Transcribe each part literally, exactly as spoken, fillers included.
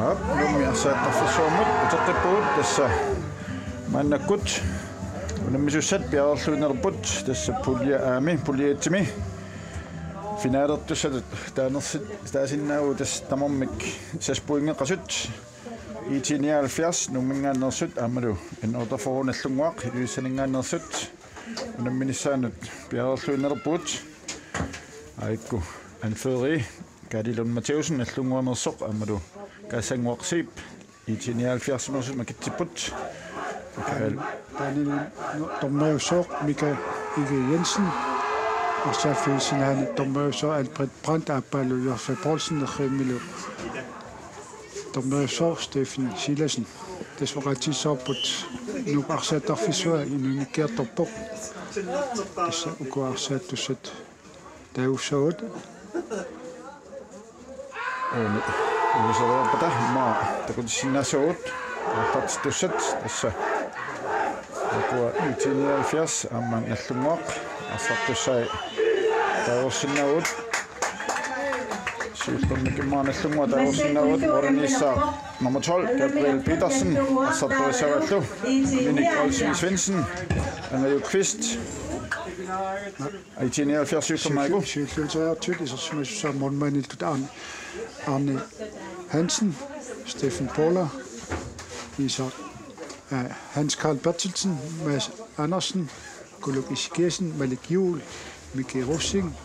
Aap, Nuummi arsaattarfissuarmut uteqqippugut tassa maannakkut unammisussat piareerluinnalerput tassa pulje A-mi, pulje et-imi finalertussatut taanersit taasinnaavugut tassa tamarmik seks pointeqasut. I T nioghalvfjerds Nuumminngaanneersut aammalu N otteogfyrre Nagdlunguaq Ilulissaninngaanneersut unamminissaannut piareerluinnalerpugut. Aajuku anføreri Kaali Lund Mathæussen Nagdlunguaneersoq aammalu Kaassannguaq Zeeb I T nioghalvfjerds-imeersut makitsipput. Michael. Taanna dommeriussaaq Mika Ige Jensen. Arsaaffiup sinaani dommeriussaaq Albert Brandt aappaalu Jørfe Poulsen nerriimmilu dommeriussaaq Steffen Silassen. Tassa oqaatigissavarput Nuup arsaattarfissua inuunikkiartorpoq. Tassa uku arsaattussat taagussavat. Uumi. Uuseriarpata immaqa takutissinnaassavat. Aallartittussat tassa. Ukua I T nioghalvfjerds aamma Nagdlunguaq arsartussai taagorsinnaavugut. Siullermik immaqa Nagdlunguaq taagorsinnaavugut. Målimiissaaq nummer tolv, Gabriel Petersen, arsartorissavaallu Minik Olsvig Svendsen, Anga Kvist. I T nioghalvfjerds syvogfyrre. Siulliuteriartut isersimasussaat målmandiltut Arne, Arne Hansen, Steffen Paula, Isak, øh, Hans Karl Berthelsen, Mads Andersen, Kuluk Ezekielsen, Malik Juhl, Miki Rosing,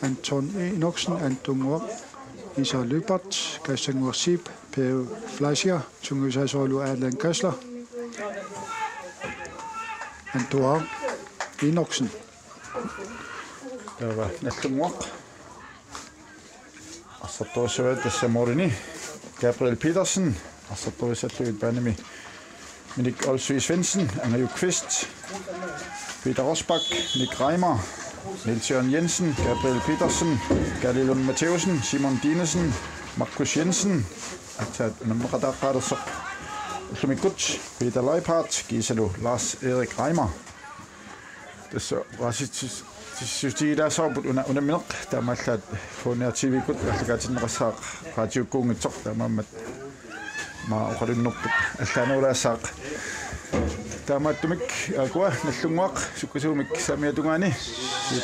Anton Enoksen, Anton Nguaq, Isak Lyberth, Kaassannguaq Zeeb, Per Fleischer, sungiusaasoralu Allan Kastler, Antuaq Enoksen. Taava Nagdlunguaq. Arsartorissavaat tassa målini Gabriel Petersen. Arsartorissallugit baanimi Minik Olsvig Svendsen, Anga Kvist, Peter Rosbach, Nick Reimer, Niels Jørgen Jensen, Gabriel Petersen, Kaali Lund Mathæussen, Simon Dinesen, Markus Jensen. Aatsaat unammeqataaqqaalersoq ullumikkut Peter Leiphardt kiisalu Lars Erik Reimer. Tassa oqaasitsissutigilaassavarput una unammineq taamaallaat H N R T V-kkut aallakaatinneqassaaq raatiukkuunngitsoq taamaammat maa oqalunnerput allaanerulaassaaq. Taamaattumik ukua Nagdlunguaq sukkasuumik saamiata tungaani.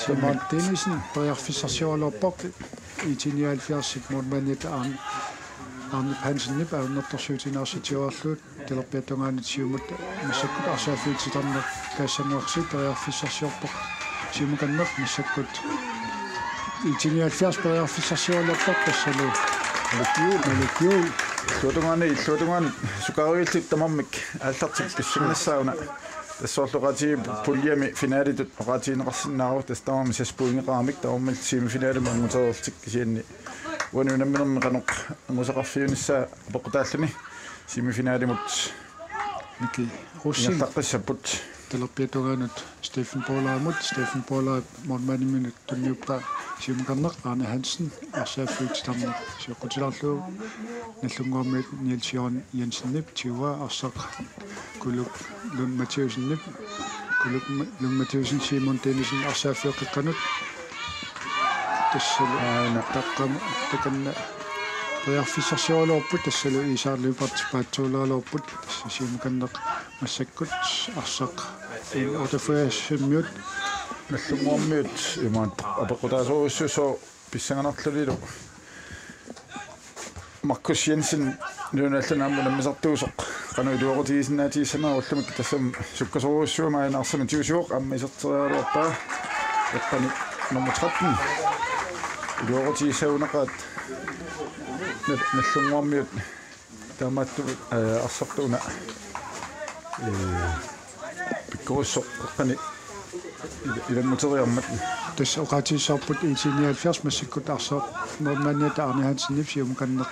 Simon Dinesen periarfissarsioraluarpoq I T nioghalvfjerdsip målmandip Arne, Arne Hansenip ajornartorsiutinniarsarigaluarlugu. Talerpiata tungaanut siumut massakkut arsaaffiup titarneq Kaassannguaq Zeeb periarfissarsiorpoq. Siumukanneq massakkut I T nioghalvfjerds periarfissarsioraluarpoq tassalu Malik Juhl. Malik Juhl. Illuatungaani, illuatungaani sukaariillit tamarmik aallartippoq pissanganassaaq una. Tassa soorlu oqaatigaara puljemi finalitut oqaatigineqarsinnaavoq tassa tamarmik seks pointeqaramik tamarmik semifinalimut angutereerlutik kisianni uani unamminermi qanoq angusaqarfiunissaa apeqqutaalluni semifinalimut Miki Rosing ingerlaqqissapput. Talerpiata tungaanut Steffen Paulaamut, Steffen Paulaap målmandiminut tunniuppaa siumukarneq Arne Hansen arsaaffiup titarneq sioqqutilaarlugu Nagdlunguarmiut Niels Jørgen Jensenip tyve arsaq Kuluk Lund Mathæussenip, Kuluk Ma-, Lund Mathæussen Simon Dinesen arsaaffiup qeqqanut. Tassalu aana taqqama takanna periarfissarsioraluarput tassalu Isak Lyberth paatsuulaarluarput tassa siumukanneq massakkut arsaq N otteogfyrre-miut. Nagdlunguarmiut imaat apeqqutaasorujussuusoq pissanganarlulilu. Markus Jensen nunaallun aamma unammisartuusoq qanoq iluaqutigisinnaatigissanersoq ullumikkut tassami sukkasoorujussuarmik aana arsamik tigusivoq aamma iserteriaraluarpaa eqqani nummer tretten. Iluaqutigissagunaqaat Nal-, Nagdlunguarmiut taamaattumik, øh, arsartuuna, øh, pikkorissoq eqqani il-, ilannguteriarmat. Tassa oqaatigissavarput I T nioghalvfjerds massakkut arsaq målmandiata Arne Hansenip siumukanneq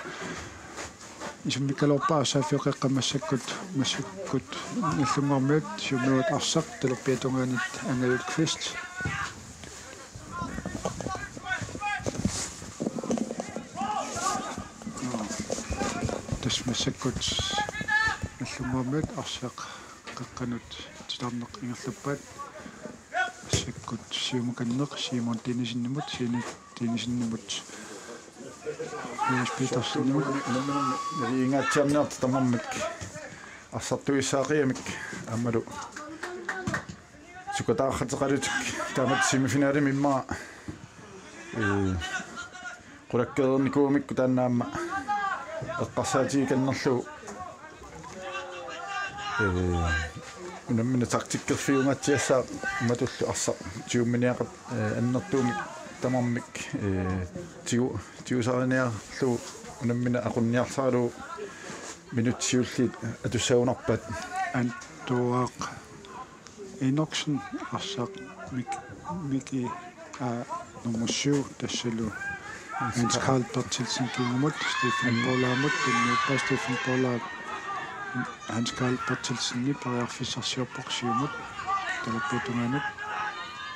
isummikkaluarpaa arsaaffiup qeqqa massakkut, massakkut Nagdlunguarmiut siumuat arsaq talerpiata tungaanut Angajul Kvist. Tassa massakkut Tamarmik arsaq qeqqanut titarneq ingerlappaat. Massakkut siumukanneq Simon Dinnesenimut, Signe Dinnesenimut. Jonas Petersenimut. Naliingaatsiarniartut tamarmik arsartuissaaqigamik aammalu sukataarqateqalutik taamatut semifinalimi immaqa, ee, qulakkeerernikuugamikku taanna aamma eqqarsaatigikannerlugu, ee, unammineq taktikkerfiungaatsiassaaq matullu arsaq tyveminiaqat, ee, annertuumik tamarmik, ee, tigu-, tigusariniarlugu unammineq aqunniarsaralugu minutsit siulliit atussagunarpaat. Antuaaq Enoksen arsaq Mik-, Miki, aa, nummer syv, tassalu Hans Karl Berthelsen kingumut, Stephen Paulaamut, tunniuppaa Stephen Paula, Hans Karl Berthelsenip periarfissarsiorpoq siumut, talerpiata tungaanut.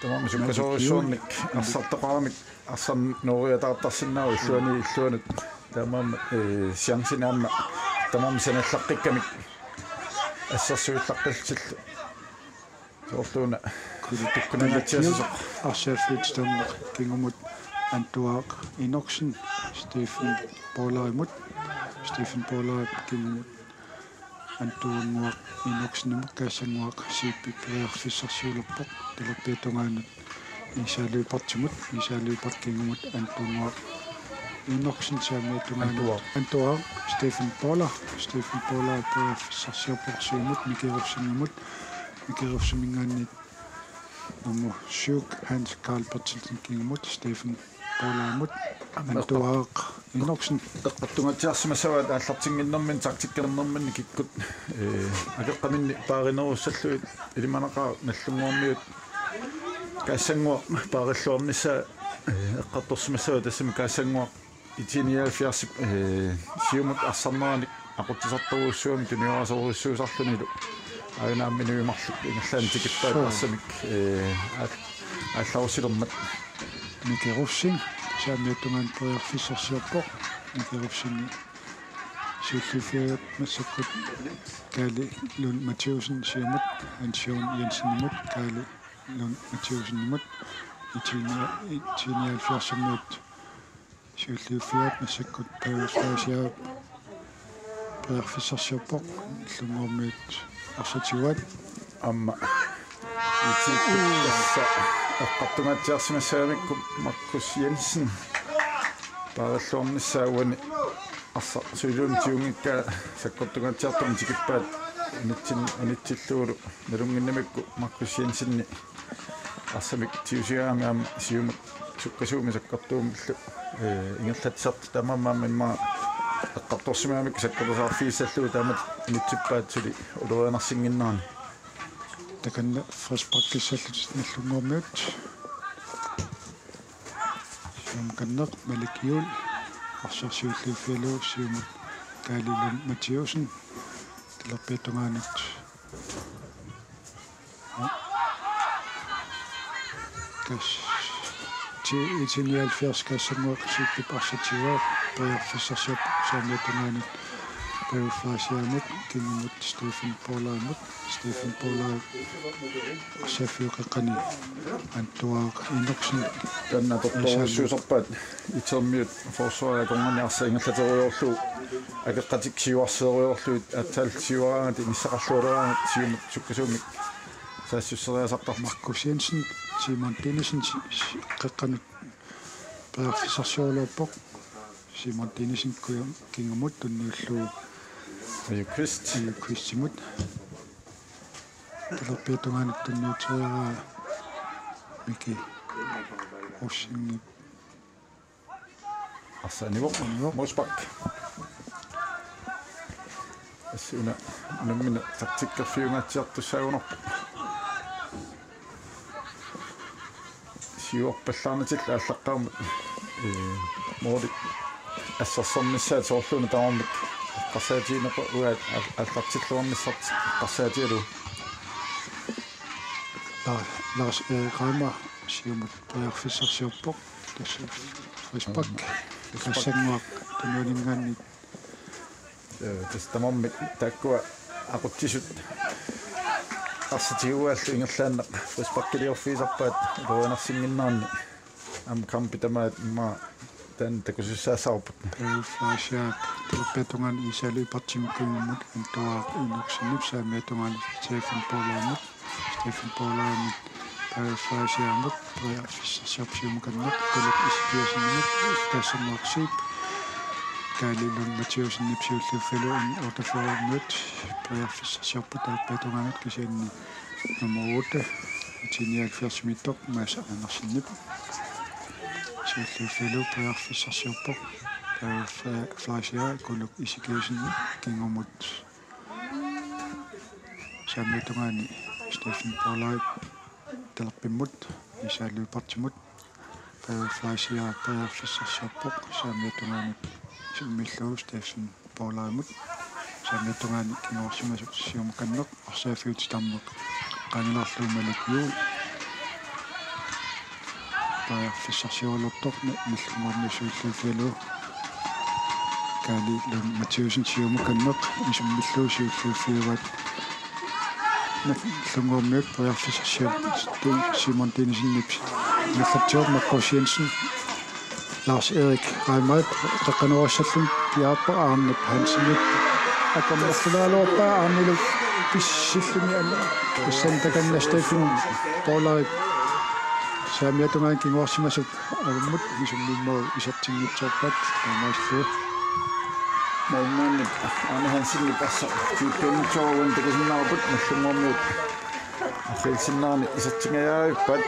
Tamarmik sukkasoorujussuarmik arsartoqaramik, arsaq nooriataartarsinnaavoq illuanni illuanut. Taamaammat, ee, chancini aamma tamarmik sanallaqqikkamik assersuillaqqillutillu. Soorluuna tukkunanngitsiasoq. Arsaq fiitsitanneq kingumut Antuaaq Enoksen, Stephen Paulaamut, Stephen Paulaap kingumut Antuaannguaq Enoksenimut, Kaassannguaq Siipip periarfissarsiulerpoq, talerpiata tungaanut Iisaa Lyberthimut, Iisaa Lyberth kingumut Antuaannguaq Enoksen, saamiata tungaanut Antuaaq. Antuaaq, Stephen Paula, Stephen Paula periarfissarsiorpoq siumut, Miki Rosingimut, Miki Rosingiminngaanniit nummer syv, Hans Karl Berthelsen kingumut, Stephen Paulaamut, Antuaaq Enoksen. Eqqartungaatsiarsimassavaat aallartinnginnerminni taktikkernerminni kikkut, ee, akeqqaminni paarinerussallugit. Ilimanaqaaq Nagdlunguarmiut Kaassannguaq paarilluarnissaa, ee, eqqartorsimassavaat, tassami Kaassannguaq I T nioghalvfjerdsip, ee, siumut arsarneranik aqutsisartorujussuugami tunioraasorujussuusarlunilu. Aajuna aamma inuit marluk ingerlaannaq tikippaat. Suu. Arsamik, ee, aal-, aallarussilermat. Miki Rosing, saamiata tungaanut periarfissarsiorpoq. Miki Rosing siulliuffigaat massakkut Kaali Lund Mathiussen siumut, Hans Jørgen Jensenimut, Kaali Lund Mathiussenimut, I T ni-, I T nioghalvfjerdsimut siulliuffigaat massakkut Paulus Frasiaap periarfissarsiorpoq, Nagdlunguarmiut arsaq tiguaat. Aamma I T-kkut tassa eqqartungaatsiarsimassagamikku Markus Jensen paarilluarnissaa uani arsaq suliluunniit tiguunngikkaa sakkortungaatsiartumik tikippaat, unitsin-, unitsiillugulu nalunnginnamikku Markus Jensenip arsamik tigusigaangami aamma siumut sukkasuumik sakkortuumillu, ee, ingerlatsisartut, taamaammat aamma immaqa eqqartorsimagamikku sakkortusaarfigissallugu taamatut unitsippaat suli ulorianarsinnginnerani. Takanna frisparkissallutik Nagdlunguarmiut. Siumukanneq Malik Juul, arsaq siulliuffigalugu siumut Kaali Lund Mathiussen, talerpiata tungaanut. Kas-, ti-, I T nioghalvfjerds Kaassannguaq Siipip arsaq tiguaa, periarfissarsiorpoq saamiata tungaanut Paulus Frasiaamut kingumut Stephen Paulaamut, Stephen Paulaap arsaq fiuqeqqani Antuaaq Enoksen. Taanna atortorujussuusarpaat, I T-miut forsvarip akornanni arsaq ingerlaterujoorlugu akeqqatik siuarseerujoorlugit, aatsaat siuaraangat inissaqarluaraangat siumut sukkasuumik saassusseriasartartut. Markus Jensen, Simon Dinesen si-, si-, qeqqanut periarfissarsioraluarpoq. Simon Dinesen kuja-, kingumut tunniullugu Aju Kvist. Aju Kvistimut. Talerpiata tungaanut tunniuteriaraa Miki Rosingip. Arsaq anivoq. Anivoq. Moos Bak. Tassa una unammineq taktikkerfiungaatsiartussaagunarpoq. Siuarpallaarnatillu aallaqqaammut, ee, mooli assersornissaat soorluuna tamarmik eqqarsaatigineqarpoq, uagut aal-, aallartilluarnissartik eqqarsaatigalugu. La-, Lars Erik Reimer siumut periarfissarsiorpoq. Tassa frispark. Frispark. Kaassannguaq tunuaninngaanniit. Ee, tassa tamarmik taakkua aqutsisut arsaq tiguaallu ingerlaannaq frisparkiliorfigisarpaat ulorianarsinnginnerani. Aamma kampi tamaat immaqa taanna takusussaassavarput. Pavia Fleischer talerpiata tungaanut Iisa Lyberthimut, kingummut Antuaaq Enoksenip, saamiata tungaanut Steffen Poulaimut, Steffen Poulaimut Pavia Fleischermut, periarfissarsiorpoq siumukanneq Kuluk Ezekiassenimut, Kassannguaq Zeeb Kaali Lund Mathiassenip siulliuffigalugu N otteogfyrremiut periarfissarsiorpoq talerpiata tungaanut, kisianni nummer otte, I T nioghalvfjerdsimiittoq Mads Andersenip siulliuffigalugu periarfissarsiorpoq. Pavia Fle-, Fleischer Kuluk Ezekiassenip, kingummut saamiata tungaanut Steffen Poulai talerpimmut Iisa Lyberthimut, Pavia Fleischer periarfissarsiorpoq saamiata tungaanut isimmillugu Steffen Poulaimut, saamiata tungaanut kinguarsimasoq siumukanneq, arsaaffiup titarneq qeqqanilaarlugu Malik Juul periarfissarsioraluartoq Nallunnguarmiut siulliuffigalugu Kaali Lund Mathiassen siumukanneq isimmillugu siulliuffigaat Nallunnguarmiut periarfissarsiorpoq Simon Dinesen, Nips Nallatsioq, Markus Jensen, Lars Erik Reimer qeqqanoorissalluni piaarpoq, Arnip Hansenip akornarlugaluarpaa, Arnilu pissilluni an-, tassani takanna Steffen Poulai saamiata tungaanut kinguarsimasoq avummut isummimmut isertinngitsoorpaat taamaallu. Målmandip Arne Hansenip arsaq tyvekkuunngitsoorani takusinnaavarput, Nallunnguarmiut arriilsinnerani isertingajaavippaat.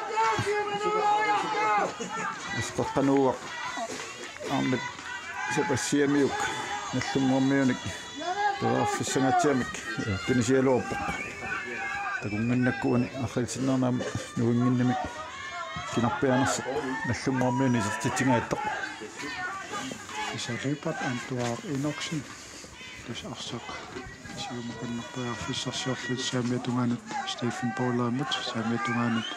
Asqeqqanuuaq Arnip Sebastiamiuk Nallunnguarmiunik periarfissangaatsiamik tunisigaluarpoq. Takunnginnakku uani arriilsinnerani aamma nuinnginnami kinarpiaanersoq Nallunnguarmiuni isertitsingajattaq. Iisa Lyberth, Antuaaq Enoksen. Tassa arsaq siumukanneq periarfissarsiorlutik saamiata tungaanut Steffen Poulaimut, saamiata tungaanut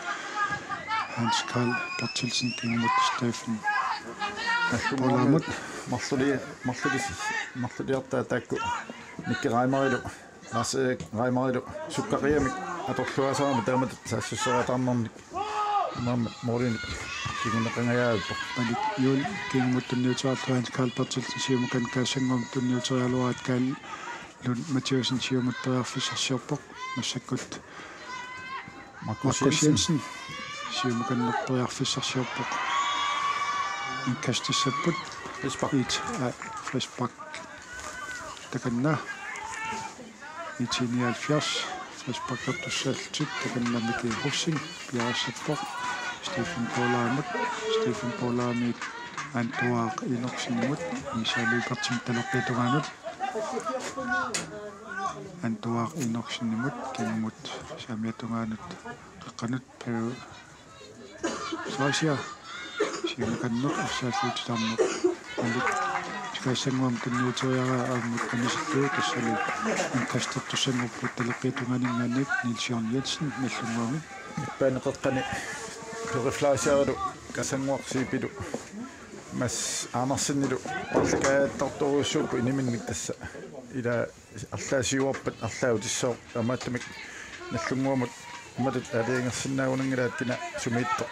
Hans Karl Berthelsen, kingummut Steffen Poulaimut. Marluli-, marluli-, marluliartaat taakku Nicky Reimerilu, Lars Erik Reimerilu sukkariamik atorluaasarami taamatut saassusseriataarnernik. Maanna målinik kinguneqangajaavippoq. Malik Juul kingummut tunniuteriarlugu Hans Karl Berthelsen siumukanneq, Kassannguamut tunniuteriaraluaraat Kaali Lund Mathiassen siumut periarfissarsiorpoq. Massakkut Markus Jensen siumukanneq periarfissarsiorpoq. Indkastissapput. Frispark. It, aa, frispark. Takanna I T nioghalvfjerds frisparkertussallutik, takanna Miki Rosing piareersappoq Steffen Poulaimut, Steffen Poulaimit Antuaaq Enoksenimut, Iisa Lyberthimut talerpiata tungaanut, Antuaaq Enoksenimut, kingummut saamiata tungaanut qeqqanut Pavia Fleischer siumukanneq arsaaffiup titarneq Malik Kassannguamut tunniuteriaraa aamma anisillugu, tassali indkastertussanngorput talerpiata tungaaninngaanniit Niels Jørgen Jensen Nallunnguami. Ippaani qeqqani Pavia Fleischerilu Kassannguaq Zeebilu Mads Andersenilu paarlakaajattartorujussuupput iniminnik, tassa ila arlaat siuarpat arlaat utissooq, taamaattumik Nallunnguamut imatut aalajangersinnaagunanngilaat kina sumiittoq.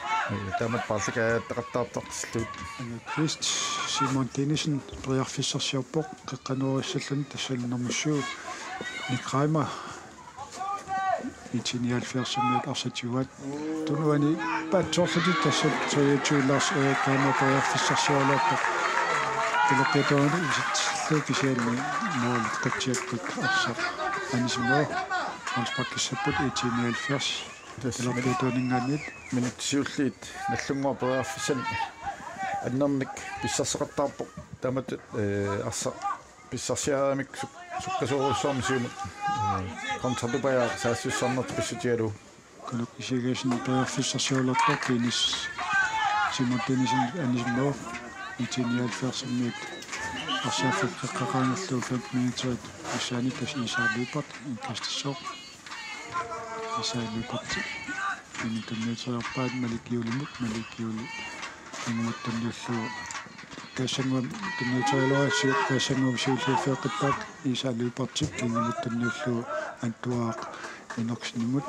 Taamatut paarlakaajaattaqattaartartillugit. Anna Kvist, Simon Dinesen periarfissarsiorpoq qeqqanoorissalluni, tassali nummer syv, Nick Reimer. I T nioghalvfjerdsimiut arsaq tiguaat. Tunuani paatsoorlutik, tassa treogtyve Lars Erik Reimer periarfissarsioraluarpoq talerpiata tungaanut isertillugu, kisianni målip qatsiakkut arsaq anisimavoq. Frisparkissapput I T nioghalvfjerds. Tassa talerpiata tungaaninngaanniit. Minutsit siulliit Nallunnguaq periarfissanik annernik pissarseqattaarpoq. Taamatut, ee, arsaq pissarsiaramik suk-, sukkasoorujussuarmik siumut, ee, kontratupajaaq saassussisarnertik pissutigalugu. Kuluk Ezekiassenip periarfissarsioraluartoq Dennis, Simon Dennisen anisimavoq. I T nioghalvfjerdsimiut arsaaffiup qeqqata qaangerlugu femten minutsit missaanni tassa Iisa Lyberth indkastissaaq. Iisa Lyberth, inuttut tunniuteriarpaat Malik Juulimut, Malik Juul kingumut tunniullugu Kaassanguamik tunniuterialuarpaa, Kaassanguamik siulliuffeeqqippaat Iisaaq Lybertip kingumut tunniullugu Antuaaq Enoksenimut,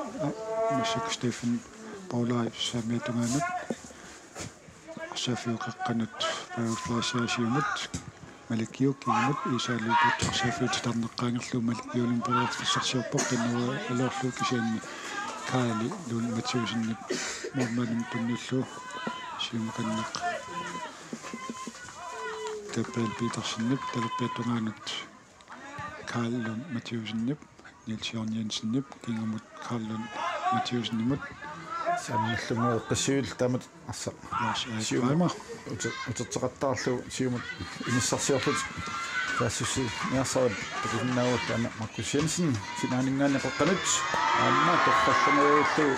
massakkut Steffen Paulai saamiata tungaanut. Arsaaffiup qeqqanut Paul Fleischer siumut, Malik Juul kingumut, Iisaaq Lybertip arsaaffiup titarneq qaangerlugu Malik Juulimit periarfissarsiorpoq, qinnua aloorlugu kisianni Kaali Lund Mathiassenip målmandimut tunniullugu siumukanneq Gabriel Petersenip, talerpiata tungaanut Karl Lund Mathiassenip, Niels Jørgen Jensenip kingumut Karl Lund Mathiassenimut. Saamillunnguup eqqissivik taamatut arsaq. Lars Erik siumut Reimer. Uter-, uterteqattaarlugu siumut inissarsiorlutik. Saassussiniarsarit takusinnaavugut taanna Markus Jensen sinaaninngaanniit qeqqanut. Aamma torrallangajullugu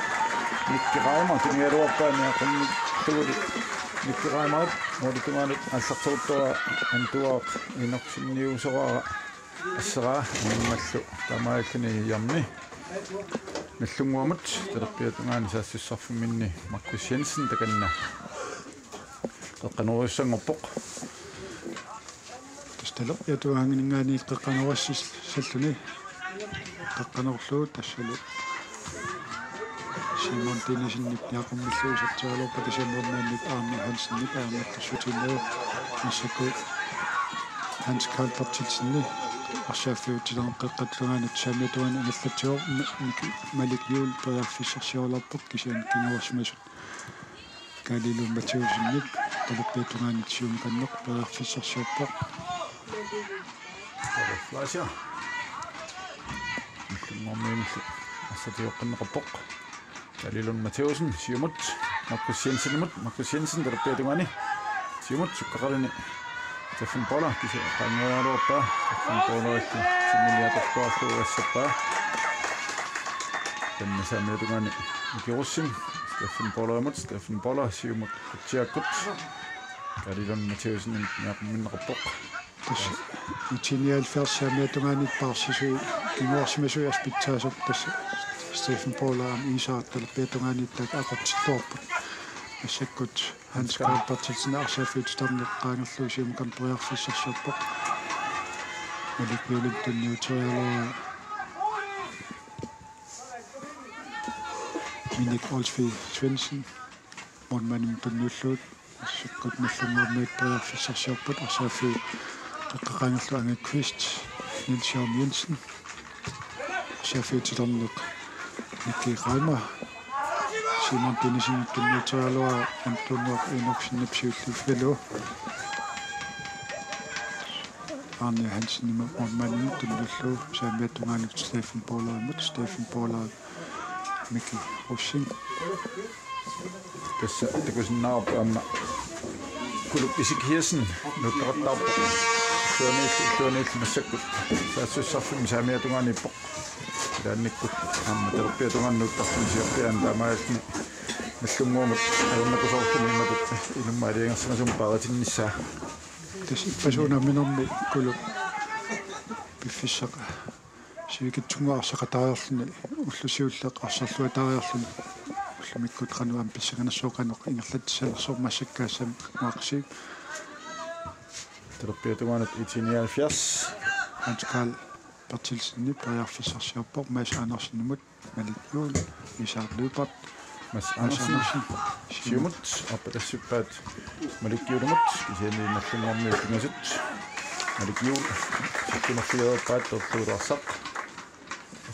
Nicky Reimer tunniugaluarpaa niaqqummillugulu Nicky Reimerip målip tungaanut aallarteruttuara Antuaaq Enokseniusoraara asseraa, aammalu taamaalilluni hjørne. Nagdlunguamut talerpiata tungaanut saassussarfimminni Markus Jensen takanna qeqqanoorujussanngorpoq. Tassa talerpiata tungaaninngaanniit qeqqanoorussalluni. Qeqqanoorlugu tassalu Simon Dinnesenip niaqqummillugu isertitaraluarpaa, kisianni målmandip Arne Hansenip ajornartorsiutigineq, massakkut Hans Karl Berthelsenip arsaaffiup titarneq qeqqata tungaanut saamiata tungaanut ingerlatsivoq, Ma-, Malik Juul periarfissarsioraluarpoq kisianni kinguarsimasut Kaali Lund Mathiassenip talerpiata tungaanut siumukanneq periarfissarsiorpoq. Fleischer. Nagdlunguarmiunillu arsaq tigooqqinneqarpoq. Kaali Lund Mathiassen siumut Markus Jensenimut, Markus Jensen talerpiata tungaani siumut sukkaqaluni Steffen Paula kisianni qaangiugaluarpaa, Steffen Paula illu simmiliatortuarlugu assappaa. Taanna saamiata tungaani Miki Rosing, Steffen Paulamut, Steffen Paula siumut qutsiakkut. Kaali Lund Mathiassenimit niaqquminneqarpoq. Tassa nitten nioghalvfjerds saamiata tungaanut paarsisui kinguarsimasui assut pitsaasoq, tassa Steffen Paula aamma Iisaaq talerpiata tungaanut taakku aqutsilluarput. Massakkut Hans Karl Berthelsen arsaaffiup titarneq qaangerlugu siumukanneq periarfissarsiorpoq. Malik Juulimit tunniuterialuaraa Minik Olsvig Svendsen målmandimut tunniullugu. Massakkut Nagdlunguarmiut periarfissarsiorput, arsaaffiup qeqqa qaangerlugu Ange Kvist, Niels Jørgen Jensen. Arsaaffiup titarneq Nicky Reimer. Simon Dinnesenip tunniuterialuaraa Antuaaq Enoksenip siulliuffigalugu. Arne Hansenimut målmandimut tunniullugu saamiata tungaanut Steffen Paulamut, Steffen Paula Miki Rosing. Tassa takusinnaavarput aamma Kulup Ezekiassen nuuttoqattaarpoq. Illuaniillu, illuaniillu massakkut saassussarfimmi saamiata tungaaniippoq. Ilaannikkut aamma talerpiata tungaanut nuuttarfimmi siorpiaani taamaalilluni Nagdlunguamut ajornakusoorluni imatut inummut aalajangersimasumik paaritinnissaa. Tassa ippasuunerminermi Kulup piffissaq sivikitsunnguaq arsaqataariarluni, ulloq siulleq arsarluataariarluni ullumikkut qanoq aamma pissanganassaaq, qanoq ingerlatissanersoq massakkut Kaassanguaq Siip. Talerpiata tungaanut nitten nioghalvfjerds Hans Karl Berthelsenip periarfissarsiorpoq, Mads Andersenimut Malik Juul, Isak Lyberth, Mads Andersen. Siumut, aappatassuuppaat Malik Juulimut, kisianni Nagdlunguarmiut pingasut. Malik Juul, sakkunerfigereerpaat torluularsaq.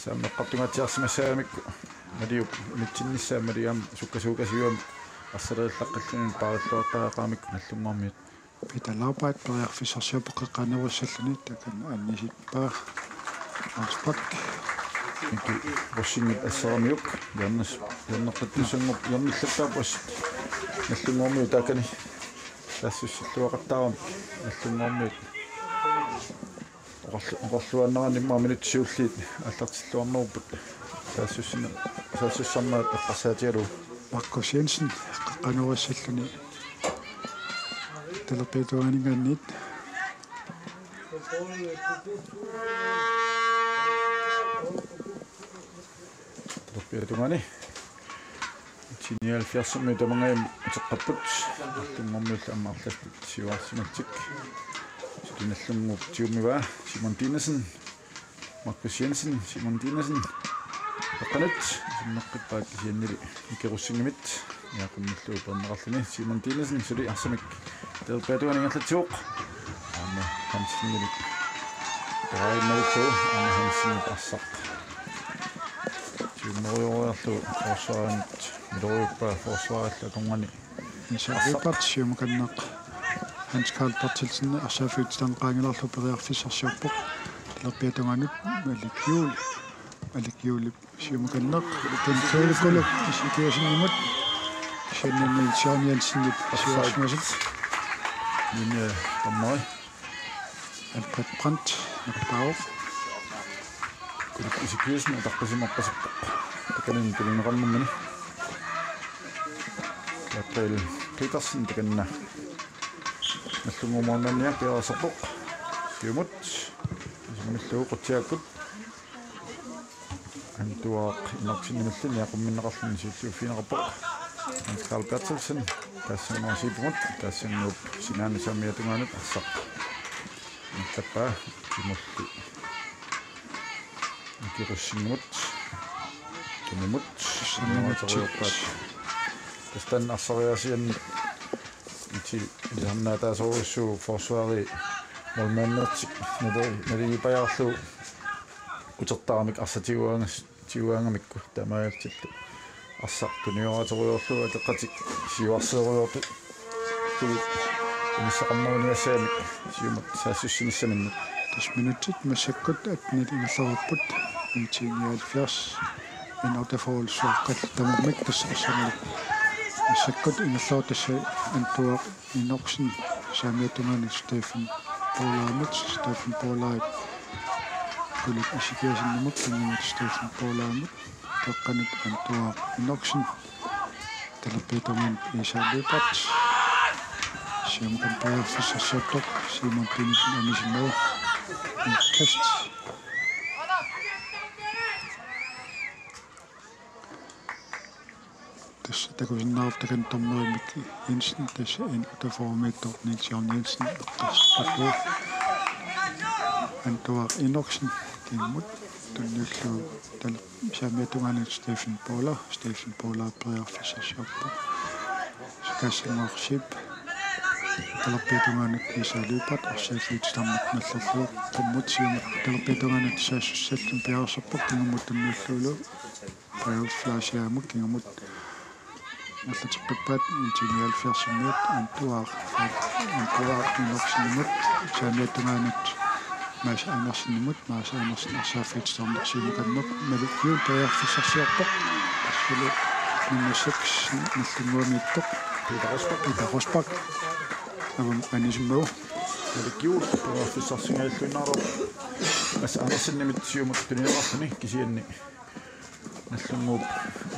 Saammeqqartungaatsiarsimassaagamikku Maliup unitsinnissaa, Malik aamma sukkasuukasiugami arsalerillaqqilluni paarilluartariaqaramikku Nagdlunguarmiut. Peter Laupert periarfissarsiorpoq qeqqanoorussalluni, takanna anisippaa Hans Bak. Miki Rosingip asseramiuk hjørnes-, hjørneqqittussanngorpoq, hjørnillattaarpoq assut. Nagdlunguarmiut taakani saassussilluaqattaaramik, Nagdlunguarmiut oqarlu-, oqarluaannaraanni immaqa minutsit siulliit aallartilluarnerupput. Saassussina-, saassussarnerat eqqarsaatigalugu. Markus Jensen qeqqanoorussalluni talerpiata tungaaninngaanniit. Talerpiata tungaani. T-nioghalvfjerdsimiut tamangajammut uteqqapput. Nallunngumiullu aamma arlapput siuarsimallutik. Suli Nallunnguup tigummivaat Simon Dinesen, Markus Jensen, Simon Dinesen. Taqqanut, sinneqqippaat kisiannili Miki Rosingimit. Niaqqummillugu peerneqarluni Simon Dinesen suli arsamik talerpiatungaani ingerlatsivoq. Aamma Hansenimit. Raimullu, aamma Hansenimit arsaq. Siunnerujoriarlugu forsvarinut miloriuppaa forsvarillu akornanni. Iisaaluuppata siumukanneq Hans Karl Berthelsen arsaaffiup titarneq qaangilaarlugu periarfissarsiorpoq. Talerpiatungaanut Malik Juul. Malik Juulip siumukanneq. Tuntuulikulu Isikiasinimut. Siannani Søren Jensenip siuarsimasut. Linje dommeri. Albert Brandt, napaavoq. Kulik Isikiasen ataqqisimaqqasippoq. Takanani tunineqarnermini. Gabriel Petersen takanna. Nallunnguup målmandia piareersarpoq. Siumut. Isimillugu Qutsiakkut. Antuaq Enoksenimillu niaqqumminneqarluni siulliuffigineqarpoq. Hans Karl Berthelsen, Tassannguaq Zeebimut, Tassannguup sinaanut saamiatungaanut arsaq. Ingerlappaa Timulli. Miki Rosingimut. Tunimut. Tunimut. Tunimut. Tassa taanna arsariaasianni iti ilisarnaataasorujussuuvoq forsvari målmandertik nali-, naligiipajaarlugu utertaramik arsaq tiguaangas-, tiguaangamikku taamaalillutillu arsaq tunioraaterujoorlugu ateqatik siuarseerujoortut inissaqarneruniassagamik siumut saassussinissaminnik. Tassa minutsit massakkut attenit ingerlareerput. Nitten nioghalvfjerds. N otteogfyrre-llu suaqqallu tamarmik tassa arsamik massakkut ingerlareerput. Tassa Antuaq Enoksen saamiatungaanut Steffen Poulaamut, Steffen Poulaap Kulik Isikiasenimut, kingumut Steffen Poulaamut, taqqanut Antuaq Enoksen, talerpiatungaanut Iisaaluuppata. Siumukanneq periarfissarsiorpoq, Simon Dinesen anisimmagu. Indkast. Tassa takusinnaavarput takanna dommerimik Jensen, tassa N otteogfyrre-miittoq Niels Jørgen Jensen, eqqarsarpallugu. Antuaq Enoksen, kingumut, tunniullugu tal-, saamiatungaanut Steffen Poula, Steffen Poula periarfissarsiorpoq. Tassannguaq Zeeb, talerpiatungaanut Iisaaluuppata, arsaaffiup titarneq nallerlugu, qummut siumut, talerpiatungaanut saassussalluni piareersarpoq, kingumut tunniullugulu. Paul Fleischermut kingumut ingerlateqqippaat N T nioghalvfjerdsimiut Antuaq, Antuaq Enoksenimut, saamiatungaanut Mads Andersenimut, Mads Andersen arsaaffiup titarneq siumukanneq, Malik Juul periarfissarsiorpoq, assulu nummer seks Nallunnguamiittoq, Peter Rosbach, Peter Rosbach, aamma anisimmagu. Malik Juul periarfissarsingajalluinnarpoq, Mads Andersenimit siumut tunineqarluni kisianni Nallunnguup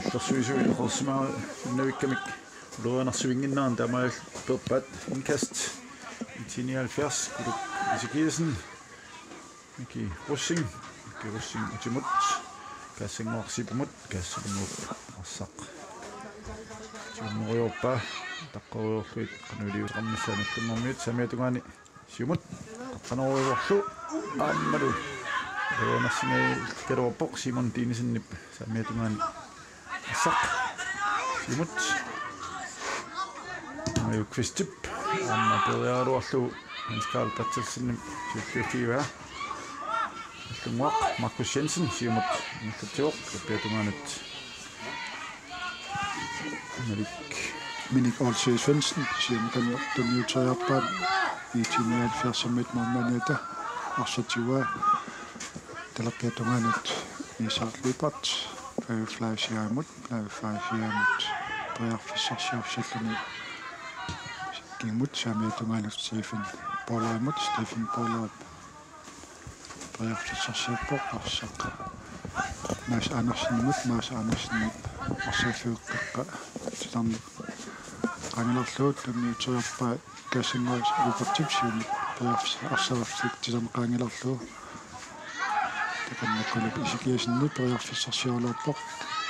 illersuisui eqeersimagunnavikkamik ulorianarsivinnginnerani taamaalillutik peerpaat. Indkast. N T nioghalvfjerds, Kulik Isikiasen, Miki Rosing, Miki Rosing utimut, Kassannguaq Zeebimut, Kassannguup arsaq siunnerujoorpaa, taqqerujoorlugit qanoq iliuuseqarnissaa Nallunngumiut, saamiatungaani siumut, qaqqanorujuarlu aammalu. Taava nassingajalerpoq Simon Dinesenip saamiatungaani arsaq. Siumut. Mario Kvistip aamma peeriaraluarlugu Hans Karl Berthelsenip siulliuffigivaa. Nallunnguaq Markus Jensen siumut ingerlatsivoq, talerpiatungaanut Minik. Minik Olsvig Svendsen, siumukanneq tunniuteriarpaat, N T nioghalvfjerdsimiit målmandiata arsaq tiguaa, talerpiatungaanut Iisaaluuppata, Paul Fleischermut, Paul Fleischermut periarfissarsiorluni, kingumut saamiatungaanut Steffen Poulaamut, Steffen Poulaap periarfissarsiorpoq, arsaq Mads Andersenimut, Mads Andersenip arsaaffiup qeqqa titarneq qaangilaarlugu tunniuteriarpaa, Kassannguaq Zeebip siumut periarfis-, arsaaffiup titarneq qaangilaarlugu. Takanna Kulik Isikiasenip periarfissarsioraluarpoq,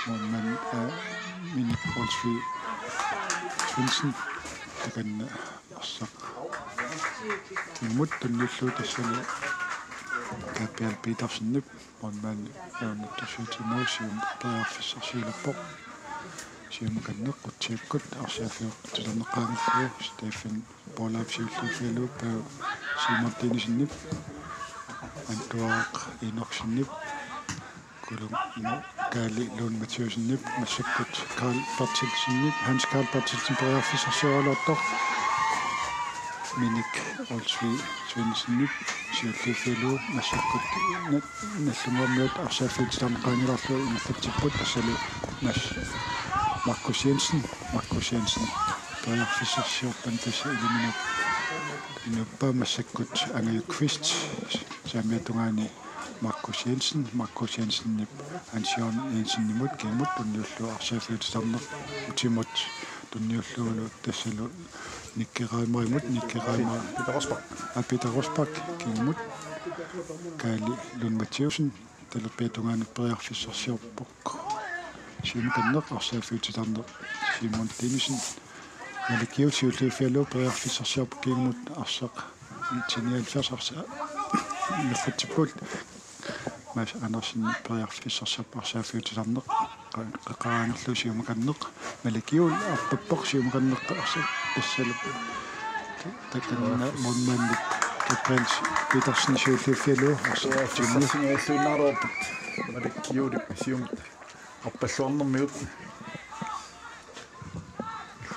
Målmand, øh, Minik Olsvig Svendsen. Takanna arsaq kingumut tunniullugu tassani Gabriel Petersenip målmandip ajornartorsiutiginerup siumut periarfissarsiulerpoq. Siumukanneq qutsikkut arsaaffiup titarneqqaangerlugu Stefan Poulap siulliuffigalugu Paavo Simontinsenip, Antuaaq Enoksenip, Kuluk Kaali Lund Mathiassenip, massakkut Karl Berthelsenip, Hans Karl Berthelsen periarfissarsioraluartoq, Minik Olsvig Svendsenip siulliuffigalugu massakkut na-, Nallunnguammiut arsaaffiup titarneqqaanngilarlu ingerlatsipput, tassalu Mads Markus Jensen, Markus Jensen periarfissarsiorpani tassa iliminut inuppaa massakkut Angajuk Kvist saamiata tungaani Markus Jensen, Markus Jensenip Hans Jørgen Jensenimut kingumut tunniullugu arsaaffiup titarneq utimut tunniullugulu tassalu Nikke Reimerimut, Nikke Reimer. Peter Rosbach. Aa, Peter Rosbach kingumut. Kaali Lund Mathiassen talerpiata tungaanut periarfissarsiorpoq. Siumukanneq arsaaffiup titarneq Simon Dinesen. Malikiut siulliuffigalugu periarfissarsiorpoq kingumut arsaq. Tinialfers arsa-, ingerlatsipput. Mads Andersen periarfissarsiorpoq arsaaffiup titarneq. Qeqqaraangerlugu siumukanneq. Malikiut arpappoq siumukanneq arsa-, tassalu. Takanna målmandip Hans Petersen siulliuffigalugu arsaq. Periarfissarsiorluinnaarupput. Malikiut siumut arpalluarnermigut.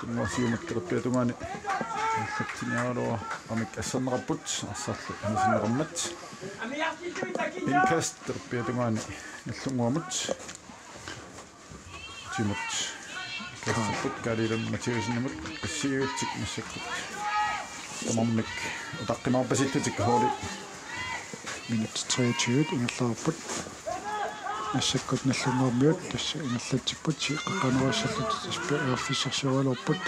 Nallunnguaq siumut talerpiata tungaani ingerlatsiniaraluarmata asserneqarput, arsarlu anisinneqarmat. Indkast talerpiata tungaani Nallunnguamut. Utimut. Kaali Lund Mathiassenimut, qassiivitsik massakkut. Tamarmik utaqqimaarpasittutik holdit. Minut treogtyve ingerlareerput. Massakkut Nallunnguammiut tassa ingerlatsipput, qeqqanoorissallutik tassa periarfissarsioraluarput.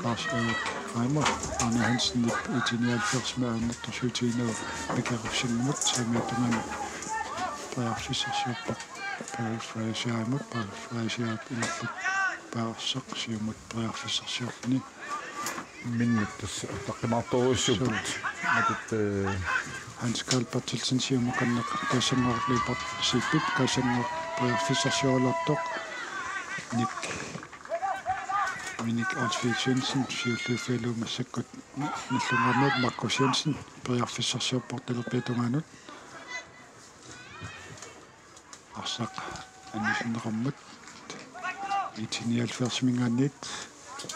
Lars Erik Reimer, Arne Hansenip I T nioghalvfjerdsimi ajornartorsiutiginerup Mike Rosingimut saamiata tungaani periarfissarsiorpoq. Paul Frederiksenimut, Paul Frederiksenip ingerlappaa arsaq siumut periarfissarsiorluni. Minut tassa utaqqimaartorujussuupput. Suu. Matut, eh, Hans Karl Berthelsen siumukanneq Kaasannguaq Lyberth Zeebip, Kaasannguaq periarfissarsioraluartoq. Nik-, Minik Olsvig Svendsen siulliuffigalugu massakkut Nallunnguammiut Markus Jensen periarfissarsiorpoq talerpiata tungaanut. Arsaq anisinneqarmat I T nioghalvfjerdsimiingaanniit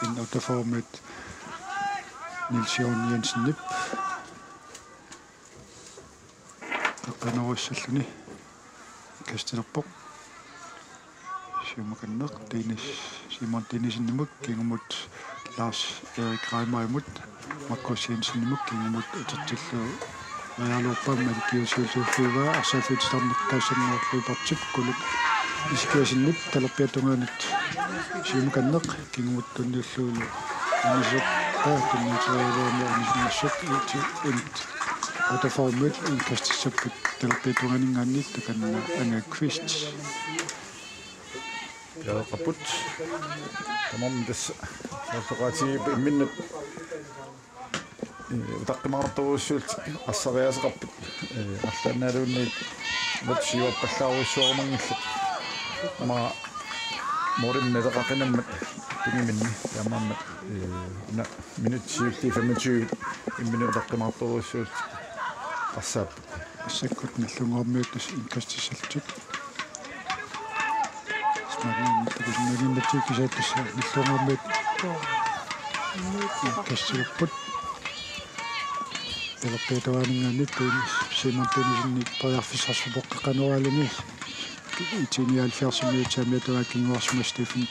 N otteogfyrremiit Niels Jørgen Jensenip qeqqanoorissalluni kastilerpoq. Siumukanneq Dennis, Simon Dinnesenimut kingumut Lars Erik Reimerimut Markus Jensenimut kingumut utertillugu arealuorpaa Malikiut siulliuffigaa arsaaffiup titarneq Kaasannguaq Lyberthip Kuluk Ezekiassenip talerpiata tungaanut siumukanneq kingumut tunniullugulu anisoq tunniuteriaraluarmat anisinnassuk N otteogfyrremiit indkastissapput talerpiata tungaaninngaanniit takanna Anga Kvist. Piareeqqapput. Tamarmik tassa. Tassa oqaatigiipput imminnut. Eh, utaqqimaartorujussuullutik arsariaaseqarput. Eh, arlaannaaluunniit. Mat siuarpallaarujussuarumanngillat. Aamma målimik naleqaqinammat tungiminni. Taamaammat, eh, una minut siulliit femogtyve. Imminut utaqqimaartorujussuullutik arsaapput. Massakkut Nallunnguammiut tassa indkastissallutik. Smaaniimmik takusinnaaginnatsigit kisianni tassa Nallunnguammiut indkastilerput. Talerpiata tungaaninngaanniit Simon Dinnesenip periarfissarsiorpoq qeqqanooraluarluni. I T nioghalvfjerdsimiut saamiata tungaanut kinguarsimasut Stefan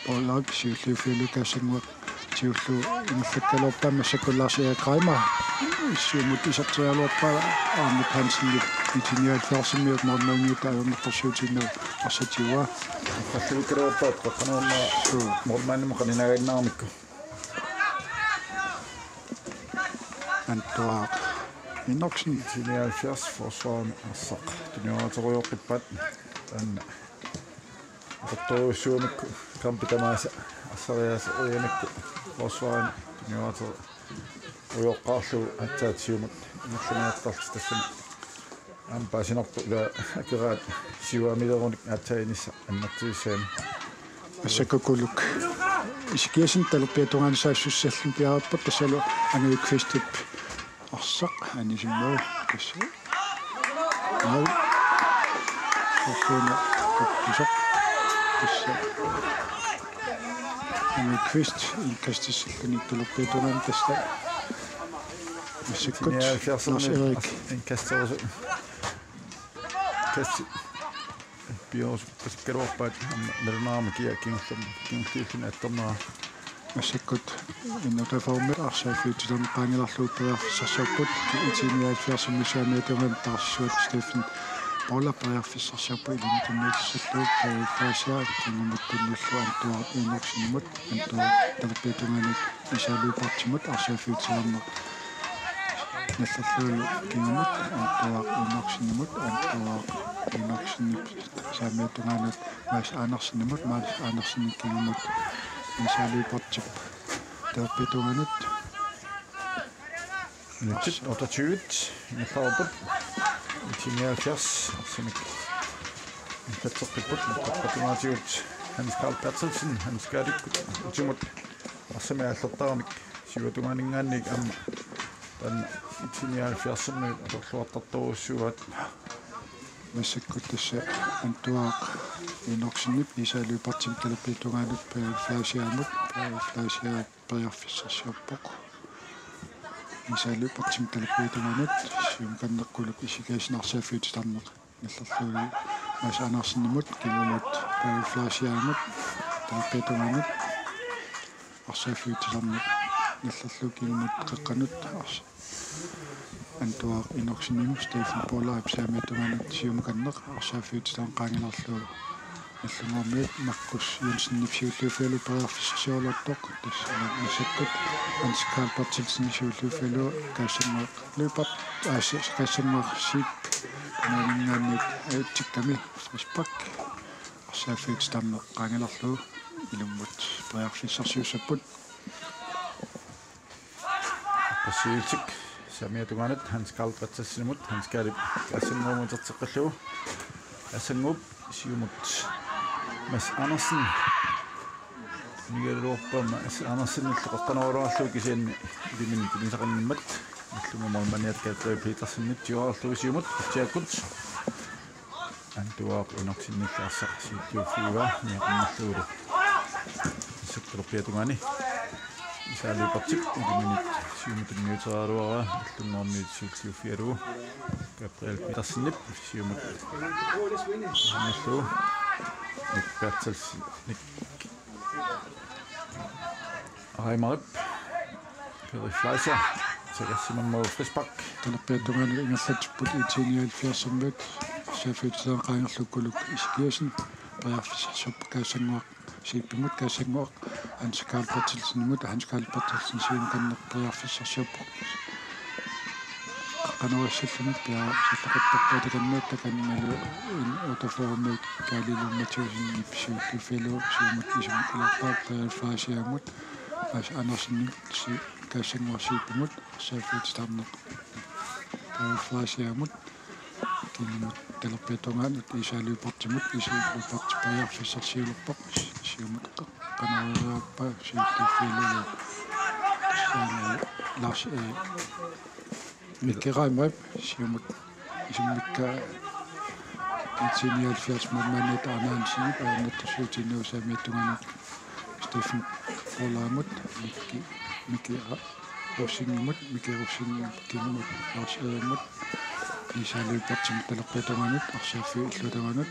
Poulsen siulliuffigalugu Kaasannguaq siulliullugu ingerlakkaluarpaa massakkut Lars Erik Reimer siumut iserteriaraluarpaa Arne Hansenip I T nioghalvfjerdsimiut målmandiutaa ajornartorsiutiginerup arsaq tiguaa. Qalluukkaluarpaat qeqqanoornera. Suu. Målmandimut qaninaaginnarmikku. Antuaaq Enoksen. I T nioghalvfjerds forsvarimi arsaq tunioraaterujoqqippaat. Taanna Tortorujussuumik kampi tamaasa arsariaaseq uiamikku forsvarini piniuaateri ujoqqaarlugu aatsaat siumut ingerlaniartarlutik tassani aamma paasinarpoq ila akeraat siuaamilerunik aatsaat inissaq annertussaanik. Massakkuluk Ezekiassen talerpiata tungaanut saassussalluni piareerpoq tassalu Angel Qvistip arsaq anisimmagu tassa. Au. Soorluuna kuppusoq tassa. Angel Qvist indkastissalluni talerpiata tungaanut tassa. Massakkut Lars Erik. Indkasterusu. Kast. Piorus pasikkaluarpaat aamma nalunaarami kia kingullermi kingulliulluni attornera. Massakkut N otteogfyrre arsaaffiup titarneq qaangilarlugu periarfissarsiorput. I T nioghalvfjerdsimi saamiata tungaanut taarsersuaq Steffen Paula periarfissarsiorpoq ilinnut tunniutissallugu Paul Fleischer kingumut tunniullugu Antuaaq Enoksenimut, Antuaaq talerpiata tungaanut Isa Lyberthimut arsaaffiup titarneq nallerlugu kingumut Antuaaq Enoksenimut, Antuaaq Enoksenip saamiata tungaanut Mads Andersenimut, Mads Andersenip kingumut Isa Lyberthip talerpiata tungaanut. Minutsit otteogtyve ingerlareerput. I T nioghalvfjerds arsamik ingerlatseqqipput, toqqattumaatigut Hans Karl Berthelsen, Hans Karlikkut utimut arsamik aallertaramik siuatungaaninngaanniit aamma taanna I T nioghalvfjerdsimut atorluartartorujussuuaat. Massakkut tassa Antuaaq Enoksenip Isa Lyberthimut talerpiata tungaanut Paul Fleischermut, Paul Fleischer periarfissarsiorpoq. Isa Lyberthimut talerpiata tungaanut siumut kanneqquluk Ezekiassen arsaaffiup titarneq nallerlugu Mads Andersenimut kingumut Paul Fleischermut talerpiata tungaanut arsaaffiup titarneq nallerlugu kingumut qeqqanut ars-, Antuaaq Enoksenimut Steffen Paulaap saamiata tungaanut siumut kanneq arsaaffiup titarneq qaangilarlugu nallunnguammiut Markus Jensenip siulliuffigalugu periarfissarsiorluartoq tassa massakkut Hans Karl Berthelsen siulliuffigalugu Kaassanguaq Lyberth, aa, Kaassanguaq Zeeb tungaaninngaanniit ajutsikkami frispark arsaaffiup titarneq qaangilarlugu ilummut periarfissarsiussapput. Aqqussuullutik saamiata tungaanut Hans Karl Berthelsenimut, Hans Karlip Kaassanguamut iterteqqillugu. Kaassanguup siumut Mads Andersen. Nigaluorpa Mads Andersenillu qeqqanoraluarlugu kisianni iliminut tunisaqannginnammat. Nallunnguup målmandiata Gabriel Petersenip tigoorlugu siumut Atsiakkut. Antuaaq Enoksenillu arsaq siulliuffigaa niaqarnerlugulu. Talerpiata tungaani Isa Lyberthip iliminut siumut tunniuteriaraluaraa nallunnguammiut siulliuffigalugu Gabriel Petersenip siumut tunniullugu Nick Berthelsen, Nick Reimarip, Peder Fleischer, Sebastian Mou frispark. Talerpiata tungaanut ingerlatsipput I T nioghalvfjerdsimiut, arsaaffiup titarneq qaangerlukkuluk Ezekiassen periarfissarsiorpoq Kaassanguaq Zeebimut, Kaassanguaq Hans Karl Berthelsenimut, Hans Karl Berthelsen siumut kanneq periarfissarsiorpoq. Qanoq issalluni piareersarluartarpaa takanna, takannalu N otteogfyrremiut Kaalilu Mathiasenip siulliuffigalugu siumut isumaqqilaarpaa Paul Fleischermut, Mads Andersenip si-, Kaassanguaq Zeebimut, arsaaffiup titarneq Paul Fleischermut, kingumut talerpiata tungaanut Isa Lyberthimut, Isa Lyberth periarfissarsiulerpoq, siumut qanoq iliorpaa siulliuffigalugu. Lars, eh, Mikki Reimarip siumut isummikkaa I T nioghalvfjerds målmandiata Arne Hansenip ajornartorsiutigiinnarlugu saamiata tungaanut Steffen Paulaamut, Mikki, Mikki Ra-, Rosingimut, Mikki Rosingimut, kingumut Lars Erimut, Isa Lyberthimut talerpiata tungaanut, arsaaffiup illuata tungaanut,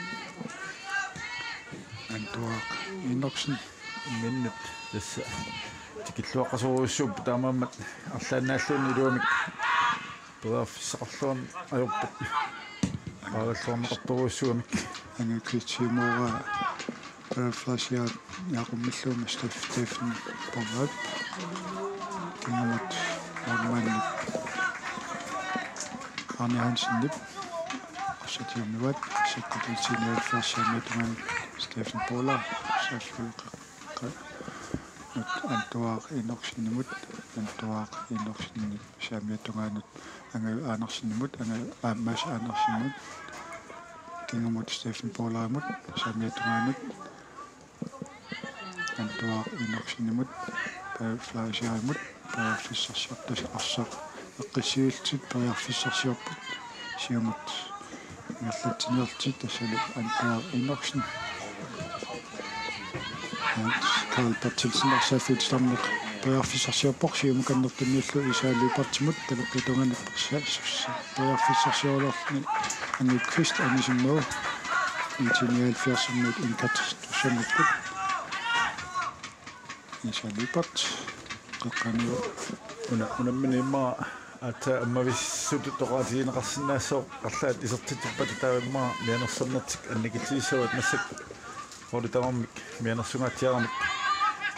Antuaaq Enoksen. Imminnut tassa tikilluaqqasorujussuupput, taamaammat arlaannaalluunniit iluamik periarfissaqarluarneq ajorput. Paaralluarneqartorujussuumik. Angel Qvist siumooraa Paul Fleischer, Jakob Millum, Steff-, Steffen Bornholm. Kingumut målmandip Arne Hansenip. Arsaq siumut, sekretær senior først, som et man. Steffen Polar, saaffiuqeqqanut Antuaaq Enoksenimut, Antuaaq Enoksenip saamiata tungaanut Angaju Andersenimut, Angaju, aa, Mads Andersenimut, kingumut Steffen Polarimut, saamiata tungaanut Antuaaq Enoksenimut, Pave Fleischerimut, periarfissarsiorput, arsaq eqqissivillutik periarfissarsiorput, siumut ingerlatsiniarlutik tassalu Antuaaq Enoksen, Hans Karl Berthelsen arsaaffiup titarneq periarfissarsiorpoq, siumukanneq tunniullugu Iisaaq Lyberthimut, talerpiata tungaanut sa-, sa-, periarfissarsioraluarluni Angaju Kvist anisimmagu, I T nioghalvfjerdsimiut indkastussanngorput. Iisaaq Lyberth, qeqqaniu. Una, unammineq immaqa aatsaat ammavissutut oqaatigineqarsinnaassooq, arlaat isertitsippat taava immaqa mianersornertik annikillisassavaat, massakkut holdit tamarmik mianersungaatsiaramik,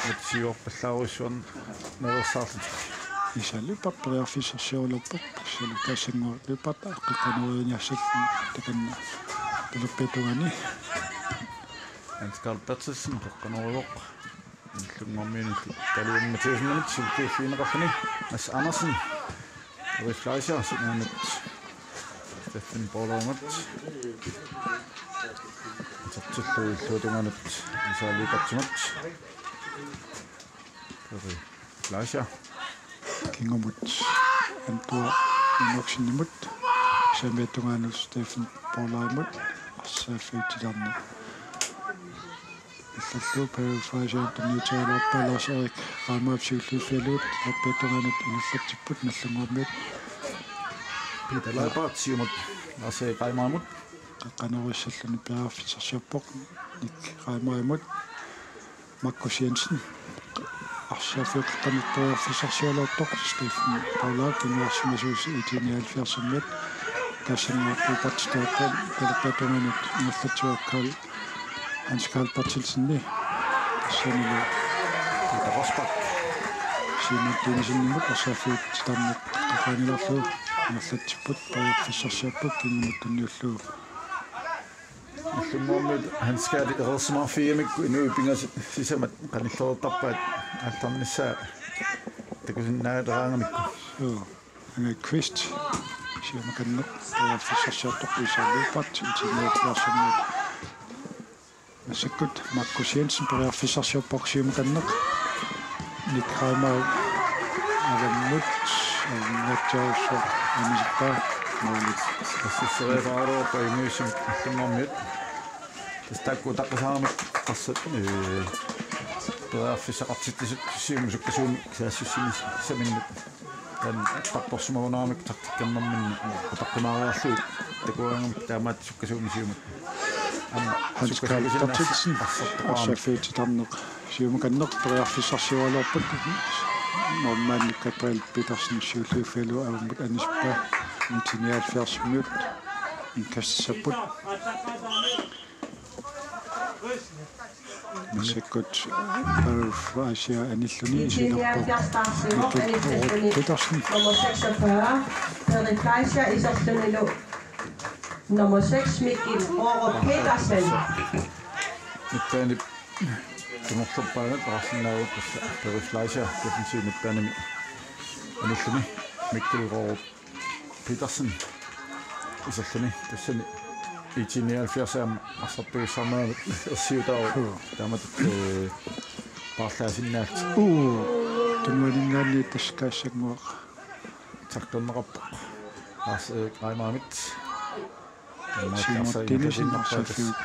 mut siuarpallaarujussuarneq naveersaarlutik. Iisaaq Lyberth periarfissarsioraluarpoq, tassalu Kaassanguaq Lyberth qeqqanooriniassalluni takanna talerpiata tungaani. Hans Karl Berthelsen qeqqanooruvoq. Nallunnguarmiunillu Kaluan Mathiassenimut siulliuffigineqarluni. Mads Andersen, Pave Fleischer, sinaanut Steffen Polarimut, isertillugu illuatungaanut Iisaaq Lyberthimut, Pave Fleischer, kingumut Antuaaq Enoksenimut, saamiata tungaanut Steffen Polarimut, arsaaffiup titarneq allallugu Pave Fleischer tunniutigaluarpaa, Lars Erik Reimer siulliuffigalugu talerpiata tungaanut ingerlatsipput Nallunnguarmiut. Peter Leibart siumut Lars Erik Reimerimut, qeqqanoorissalluni periarfissarsiorpoq Nick Reimerimut. Markus Jensen arsaaffiup qeqqanut periarfissarsioraluartoq, Steffen Polar kinguarsimasuusoq I T nioghalvfjerdsimiut, Kaassanguaq Lyberth talerpiata tungaanut ingerlatsivoq Karl, Hans Karl Berthelsenimut, tassanilu Peter Rosbach, Simon Dinesen-imut arsaaffiup titarneq qeqqaniilerlugu ingerlatsipput, periarfissarsiorput kingumut tunniullugu. Nallunnguarmiut Hans Karl ereersimaarfigigamikku inuit pingasut sisamat qanillereertarpaat aallarnissaa takusinnaataraangamikku. Suu, Angaju Kvist siumukanneq periarfissarsiortoq, Iisaaq Lyberth I T nioghalvfjerdsimiut. Massakkut Markus Jensen periarfissarsiorpoq siumukanneq. Nick Reimer avammut, avammut aningaasarsuaq anisippaa, målit. Assissereeraaruarpaa inuussutsimut Nallunnguarmiut. Tassa taakku utaqqisaaramik arsaq, ee, periarfissaqartitsisut siumut sukkasuumik saassussinissaminnik. Taanna attartorsimagunarami taktikkernerminni utaqqimaariarlugit takugaangamik taamaattoq sukkasuumik siumut. Aamma Hans Karl sukkasuumik Berthelsen arsartoqarami. Arsaaffiup titarneq siumukanneq periarfissarsioraluarput, målmandip Gabriel Petersen siulliuffigalugu avammut anisippaa, I T nioghalvfjerdsimiut indkastissapput. Massakkut Pave Fleischer anilluni isertittarpoq Mikkel Roorup Petersen. Nummer seksogfyrre, Pave Fleischer, isertitanilu nummer seks, Mikkel Roorup Petersen. Midtbanep tumorlerpaangat oqarsinnaavoq, tassa Pave Fleischer defensiv midtbanemi anilluni Mikkel Roorup Petersen iserluni, tassani I T nioghalvfjerds aamma arsartussaanermut ersiutaavoq. Joo. Taamatut, ee, paarlaasinnaallutik. Uu, tunuaninngaanniit tassa Kaassanguaq. Sakkorneqarpoq. Lars Erik Reimerimit. Simon Dinesen arsaq arsaaffiup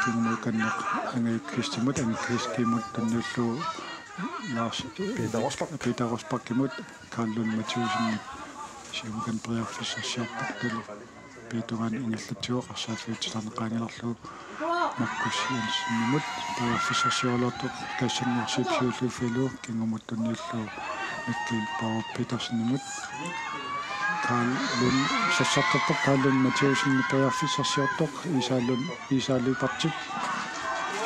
kingukanneq Angaju Kvistimut, Angaju Kvistimut tunniullugu Lars Peter Rosbach. Peter Rosbachimut. Karl Lund Mathæussen siumukanneq periarfissarsiorpoq, talerpiata tungaanut ingerlatsivoq arsaaffiup titarneq qaangilerlugu. Markus Jensenimut periarfissarsioraluartoq Kaassanguaq siulliuffigalugu, kingumut tunniullugu Mikkel Borup Petersenimut. Karl Lund sassartorpoq, Karl Lund Mathæussen periarfissarsiortoq, Iisaaq Lund, Iisaaq Lyberthip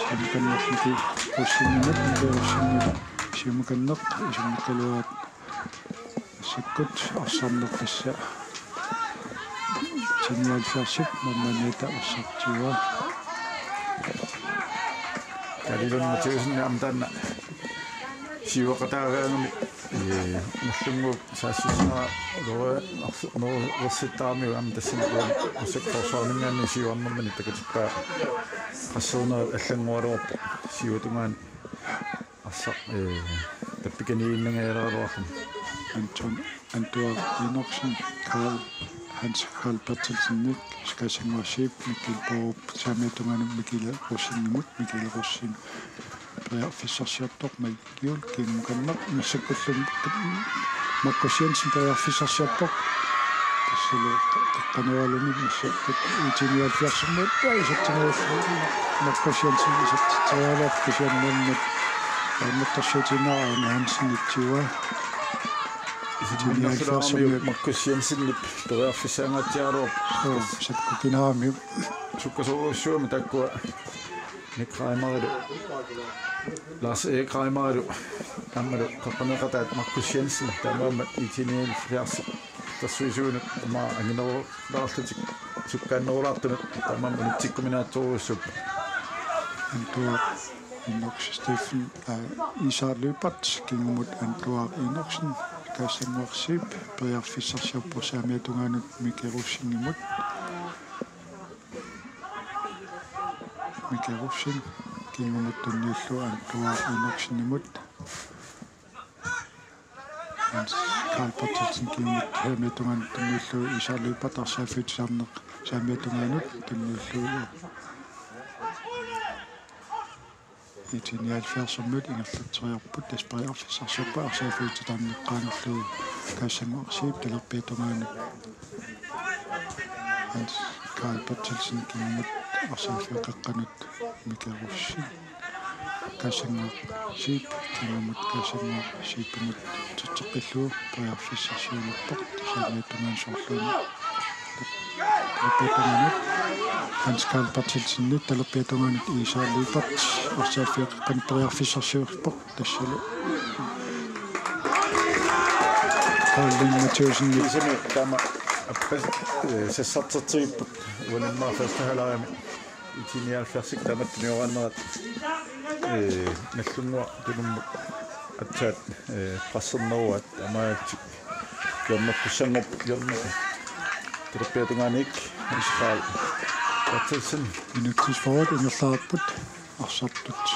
siumukanneq Miki Rossenimut, Miki Rossenimut siumukanneq isummerluaat. Massakkut arsarneq tassa I T nioghalvfjerdsip målmandiata arsartigaa. Alilun Mathiassen aamma taanna siuaqataagaangami, ee, Nagdlunguup saassussineraa ulorianarsi-, ulorianarsittaaramiuk aamma tassani uani massakkut forsvarininngaanniit siuarnermini takutippaa. Qassiunerat allanngualuarpoq siuatungaani. Arsaq, ee, tappikaniinnangajaaraluarluni. Anton, Antuaq Enoksen, Karl, Hans Karl Berthelsen, Kassannguaq Zeeb, Mikkel Borup, saamiata tungaanut Mikkel Rosingimut, Mikkel Rosing periarfissarsiorpoq, Mike Juul, kingumut qanneq, massakkullu Markus Jensen periarfissarsiorpoq. Tassalu qeqqanuarluni massakkut I T nioghalvfjerdsimut, ja, isertigiullugu Markus Jensen isertitseriaraluarpoq kisianni maanna taamaattorsiutiinnarpaa Aane Hansen itsiua. I T nioghalvfjerdsimut Markus Jensenip periarfissaangaatsiaraluarpoq. Suu, sakkukinaaramiuk. Sukkasoorujussuarmik taakkua Nick Reimerilu, Lars Erik Reimerilu, aammalu qeqqaneqataat Markus Jensen, taamaammat I T nioghalvfjerds tassuisuunut aamma anginerulaarlutik sukkaannerulaartunut, taamaammat unitsikkuminaatsorujussuupput. Antuaq Enoksen Steffen, øh, Isak Lyberth, kingumut Antuaq Enoksen, Kassannguaq Zeeb, periarfissarsiorpoq saamiata tungaanut Mikkel Rosingimut. Mikkel Rosing, kingumut tunniullugu Antuaq Enoksenimut. Hans Karl Berthelsen kingumut saamiata tungaanut tunniullugu Isak Lyberth arsaaffiutisarneq saamiata tungaanut tunniullugu. I T nioghalvfjerdsimut ingerlatseriarput, tassa periarfissarsiorput arsaaffiutitaarneq qaangerlugu Kassannguaq Zeeb talerpiata tungaanut. Hans Karl Berthelsen kingumut arsaaffiup qeqqanut Mikkel Rosing. Kassannguaq Zeeb kingumut Kassannguaq Zeebimut titseqqillugu periarfissarsiulerpoq saamiata tungaanut soorluuna. Talerpiata tungaanut Hans Karl Berthelsenip talerpiata tungaanut Isak Lyberth arsaaffiup qeqqanut periarfissarsiorpoq. Tassalu Karl Lund Mathiassen. Isami taama appas, eh, sassartertigipput uani aamma første halvlegimi. I T nioghalvfjerds taamatut tunioraannerat, eh, Nagdlunguaq tunummut aatsaat, eh, presserneruaat taamaalillutik hjørnertussanngorput, hjørne. Talerpiata tungaanut Hans Karl Berthelsen. Minutsit fyrre ingerlareerput. Arsartut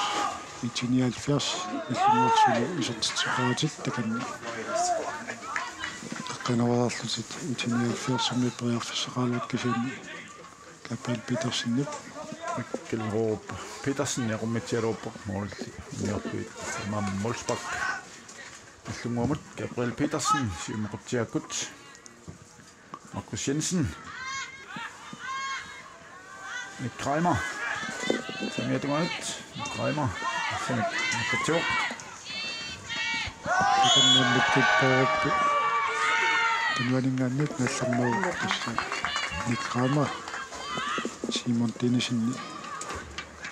I T nioghalvfjerds Nagdlunguaq suli isertitseqaratik takanna. Qeqqanoraarlutik I T nioghalvfjerdsimi periarfissaqaraluartut kisianni Gabriel Petersenip. Mikkel Roorup Petersen eqummitsialuarpoq målili. Inortuit maam målspark. Nagdlunguamut Gabriel Petersen siumut qutsiakkut. Markus Jensen. Nick Reimer. Saamiata tungaanut. Nick Reimer. Saamik. Nick Reimer. Takanna Mikkel Borup. Tunuaninngaanniit nallermau tassa Nick Reimer. Simon Dinesen.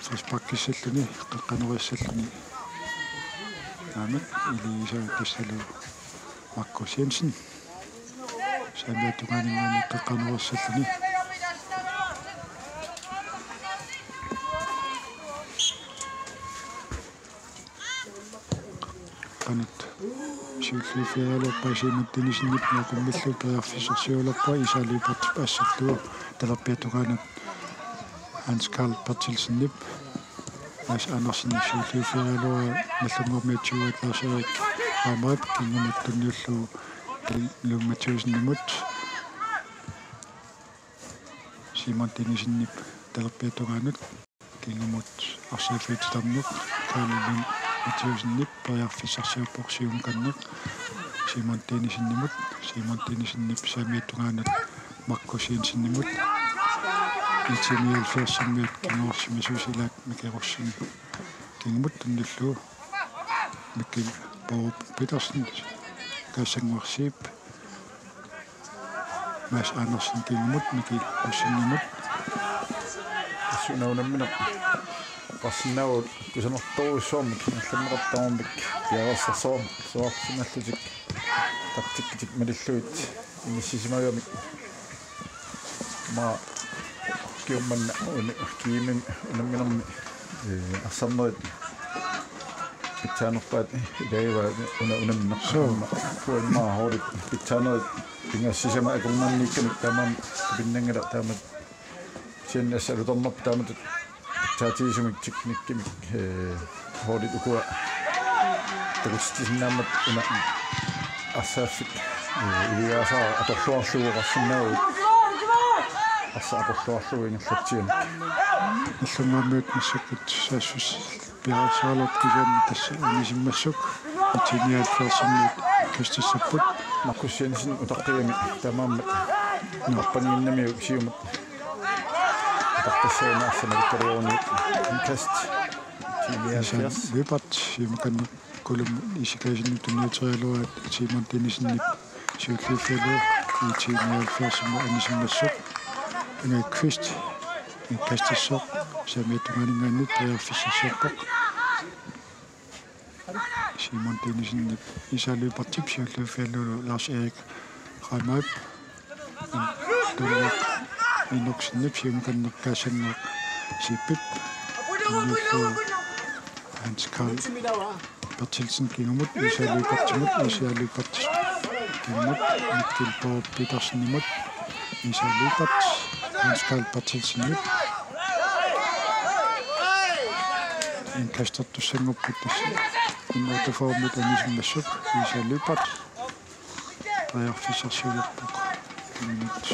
Frisparkissalluni, qeqqanorissalluni. Aamma, iliisa tassalu Markus Jensen. Saamiata tungaaninngaanniit qeqqanorissalluni. Qanit. Siulliuffeeraluarpaa Simon Denisenip niaqummillu periarfissarsiulerpaa Isak Lyberthip asserlugu talerpiata tungaanut Hans Karl Berthelsenip. Mads Andersen siulliuffeeraluaraa Nagdlunguarmiitsuat Lars Erik Reimerip kingumut tunniullugu Lund Mathiassenimut. Simon Denisenip talerpiata tungaanut. Kingumut arsaaffiutitarneq Karl Lund Mathiassenip periarfissarsiorpoq siumut qanneq. Simon Denisenimut, Simon Denisenip saamiata tungaanut Markus Jensenimut. I T nioghalvfjerdsimiut kinguarsimasuusilaat Mikkel Rosing. Kingumut tunniullugu Mikkel Borup Petersen, Kassannguaq Zeeb. Mads Andersen kingumut Mikkel Rosingimut. Tassuuna unammineq oqarsinnaavugut kusanartorujussuarmik allanneqartarnermik piareersarsuarmik suaarsimallutik taktikkitik malillugit inissisimagamik. Aamma kiummanna uni kiimi unamminermi Ee, arsarnerit pitsaanerpaat ilagivaat una-, unammineq. Suu. Aamma uanga holdit pitsaanerit pingaassisama akornanniikkamik taamaammat tupinnanngilaq, taamatut kisianni assut alutornarpoq taamatut pitsaatigisumik teknikkimik, ee, holdit ukua takutitsisinnaammat una arsaaffik, ee, iligaasara atorluarlugu oqarsinnaavugut. Arsaq atorluarlugu ingerlatsianik. Illungaammiut massakkut saassussipiareersaraluarput, kisianni tassa anisimmassuk I T nioghalvfjerdsimut kastissapput. Markus Jensen utaqqigami taamaammat nappanginnamiuk siumut utaqqissaannaassanerikkaluaruni. Indkast. Isan Lyberth siumukanneq Kulummut isikaasinut tunniuteriaraluaraat Simon Dinesen siulliuffigalugu I T nioghalvfjerdsimut anisimmassuk. Inge Kvist indkastissoq saamiata tungaaninngaanniit periarfissarsiorpoq. Simon Dinesen Isan Lyberthip siulliuffigalugu Lars Erik Reimerip. Tunniukkap Enoksenip siumukanneq Kaassanguaq Siipip. Tunniullugu Hans Karl Berthelsen kingumut, Isan Lyberthimut, Isan Lyberth kingumut, Mikkel Borup Petersenimut, Isan Lyberth, Hans Karl Berthelsenip. Indkastertussanngorput tassa. N otteogfyrremut anisimmassuk, Isan Lyberth. Periarfissarsiulerpoq. Minut.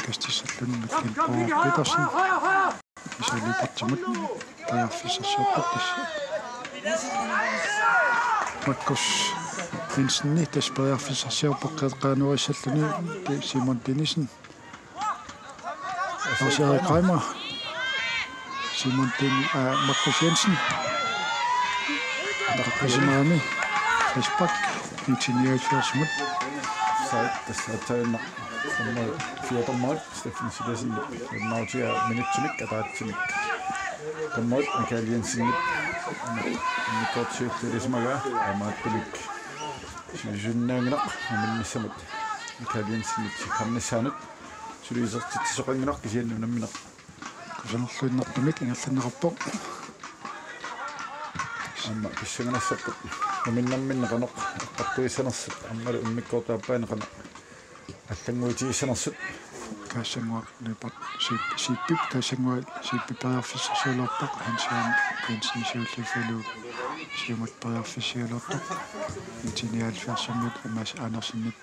Kastissalluni Mikkel Borup Petersen. Isan Lyberthimut periarfissarsiorpoq tassa. Markus Jensen tassa periarfissarsiorpoq qeqqanuarissalluni Simon Dinesen. Lars Erik Reimer. Simon Din, äh, Markus Jensen. Markus Jensen. Frispark. I T nioghalvfjerdsimut. Sai, tassa aatsaannguaq. Nummer fire dommer, Steffen Sivertsen. Nummer fire minutsimik, ataatsimik. Dommer, Michael Jensen. Nummer kort syv, det er det, som er gør. Amat pulik. Sivisunnaanngilaq, unammissamut. Michael Jensen, sikkernissaanut. Suli isertitsisoqannginnaq kisianni unammineq. Kusanarluinnartumik ingerlanneqarpoq. Aamma pissanganassapput. Uminnerminni qanoq eqqartuissanersut. Aammalu immikkoortup aappaani qanoq allannguutigissanersut. Kaassanguaq Lyberth Siip-, Siipip, Kaassanguaq Siipip periarfissarsiulerpoq. Hans Jørgen Jensen siulliuffigalugu siumut periarfissiulerpoq. I T nioghalvfjerdsimut Mads Andersenip.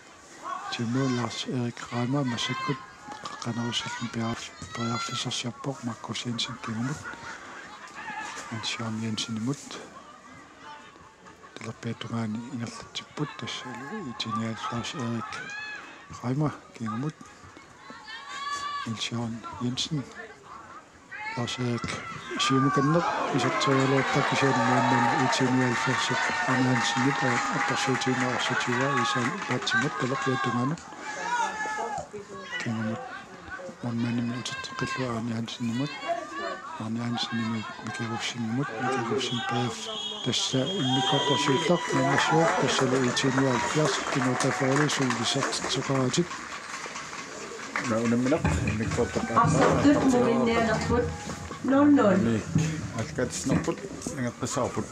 Timu Lars Erik Reimer massakkut qeqqanuarissalluni periarf-, periarfissarsiorpoq Markus Jensen kingumut. Hans Jørgen Jensenimut. Talerpiata tungaani ingerlatsipput, tassalu I T nioghalvfjerds Lars Erik Reimer kingumut. Niels Jørgen Jensen. Lars Erik siumukanneq iserteriaraluarpaa kisianni maanna I T nioghalvfjerdsip Arne Hansenip atorsuutigineqarsimasoq Isan Lyberthimut talerpiata tungaanut. Kingumut maannamut uterteqqillugu Arne Hansenimut. Arne Hansenimut Mike Rosingimut, Mike Rosing periarf-, tassa immikkoortorsiullaq maannassuaq, tassalu I T nioghalvfjerds N otteogfyrre sulisertitseqaratik. Una unammineq immikkoortoq. Arsartut muminnianerput nul nul. Mik alkatsinarput angeqqissaarput.